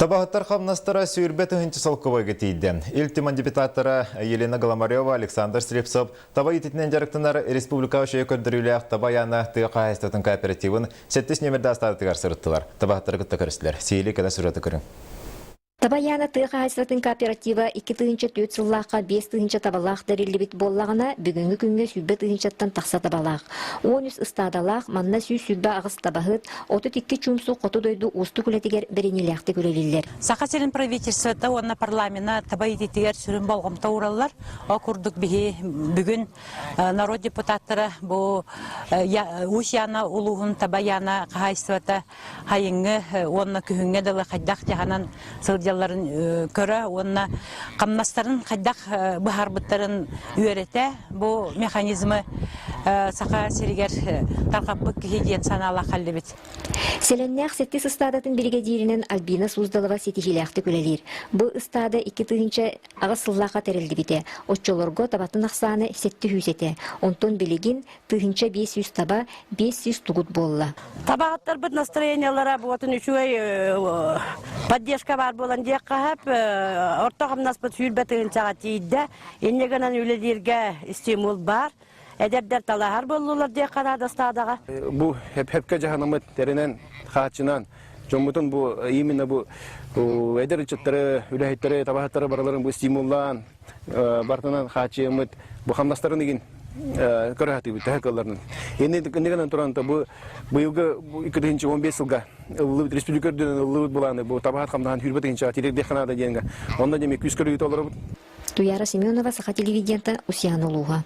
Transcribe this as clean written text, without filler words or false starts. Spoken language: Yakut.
Табаһыттар хамнастара 20 тыһыынча солкуобайга тиийдэ. Ил Түмэн депутаттара Елена Голомарева, Александр Слепцов таба иитиитинэн дьарыктанар республика үчүгэй көрдөрүүлээх Таба Яна тыа хаһаайыстыбатын кооперативын сэттис нүөмэрдээх ыстаадатыгар сырыттылар. Табаһыттары кытта көрүстүлэр. Сиһилии кэлэ сюжеты көрүҥ. Таба Яна тыа хаһаайыстыбатын кооператива 2004 сыллаахха 5 тыһыынча табалаах тэриллибит буоллаҕына, бүгүҥҥү күҥҥэ 20 тыһыынчаттан тахса табалаах. 13 ыстаадалаах, манна 128 табаһыт, 32 чуумсу хоту дойду уустук үлэтигэр бэриниилээхтик үлэлииллэр. Саха сирин правительствота уонна парламена таба иитиитигэр сүрүн болҕомто уураллар. Ол курдук биһи бүгүн народ депутаттара бу Уус Яна улууһун Таба Яна хаһаайыстыбата сайыҥҥы уонна күһүҥҥэ дылы хайдах дьаһанан сылдьалларын көрө уонна хамнастарын хайдах быһаарбыттарын үөрэтэ бу механизмы Саха сиригэр тарҕаппыт киһи диэн санаалаах кэллибит. Сэлэннээх сэттис ыстаадатын биригэдьииринэн Альбина Суздалова ситиһиилээхтик үлэлиир. Бу ыстаада 2008 сыллаахха тэриллибитэ. Оччолорго табатын ахсаана 700 этэ. Онтон билигин 1500 таба, 500 тугут буолла. Табаһыттарбыт настроениялара буотун үчүгэй поддержка баар буолан диэххэ сөп. Орто хамнаспыт 20 тыһыынчаҕа тиийдэ. Инньэ гынан үлэлииргэ стимул баар. Эдэрдэр талаһар буоллулар диэххэ наада ыстаадаҕа. Бу хеп-хепке дьаһанымыт тэринэн, хааччынан, дьоммутун бу именно бу эдэр ыччаттары, үлэһиттэри, табаһыттары барыларын бу стимуллаан, бартынан хааччыйаммыт бу хамнастарын игин көрө сатыыбыт төһө кыалларынан. Иннигинэн туран бу быйылгы 2015 сылга ыллыбыт республика үрдүнэн ыллыбыт былааны бу табаһыт хамнаһын 20 тыһыынчаҕа тириэрдиэххэ наада диэҥҥэ. Онно дьэ күүс көрүүтэ олоробут. Туяра Семенова, Саха телевидениета, Усьян улууһа.